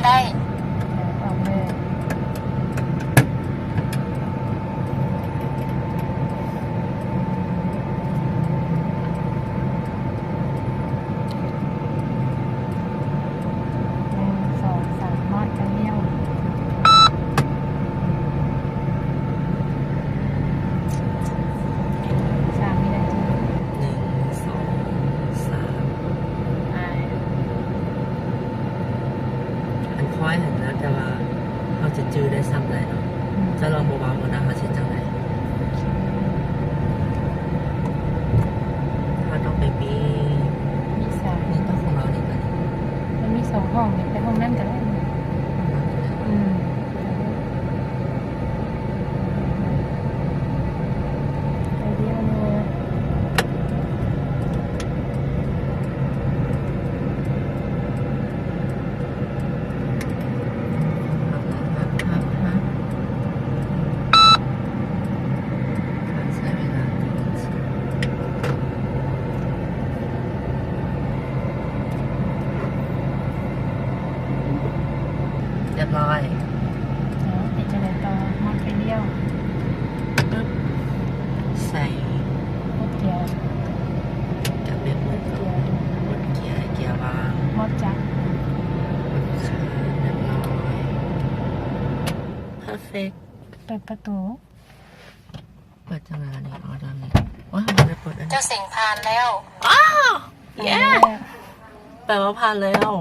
ໄດ້ ອອກເລີຍ ໜຶ່ງ ສອງ ສາມ ຮອດໄປແລ້ວ ສາມວິນາທີ ໜຶ່ງ ສອງ ສາມ ໄປ ອັນຄ່ອຍຫັ້ນແລ້ວແຕ່ວ່າເຮົາຈະຈື່ໄດ້ສ່ຳໃດເນາະ ອືມ ຈະລອງເບົາໆ ເບິ່ງນະ ເຮົາຊິເຮັດຈັ່ງໃດ ເຮົາຕ້ອງໄປປີ້ ປີ້ຊ້າຍ ນີ້ຕ້ອງຂອງເຮົານີ້ ມັນມີສອງຫ້ອງນີ້ ໄປຫ້ອງນັ້ນກໍໄດ້ ຫ້ອງນັ້ນກໍໄດ້ ອືມ ໄປດຽວເດີ. ຮຽບຮ້ອຍ ເອີ ເປັນຈັ່ງໃດຕໍ່? ຮອດໄປແລ້ວ ປຶບ ໃສ່ ກົດເກຍ ຈັບແບບ ກົດເກຍ ກົດເກຍ ເກຍວາງ ຮອດຈັກ ຮຽບຮ້ອຍ ເພີເຟັກ ເປີດປະຕູ ເປີດຈັ່ງໃດລະນີ້? ອໍ ດານີ້ ໂອ້ຍ ບໍ່ໄດ້ເປີດອັນນີ້ ເຈົ້າເສັງຜ່ານແລ້ວ ອ້າວ ເຢ້ ຜ່ານແລ້ວ ແປວ່າຜ່ານແລ້ວ.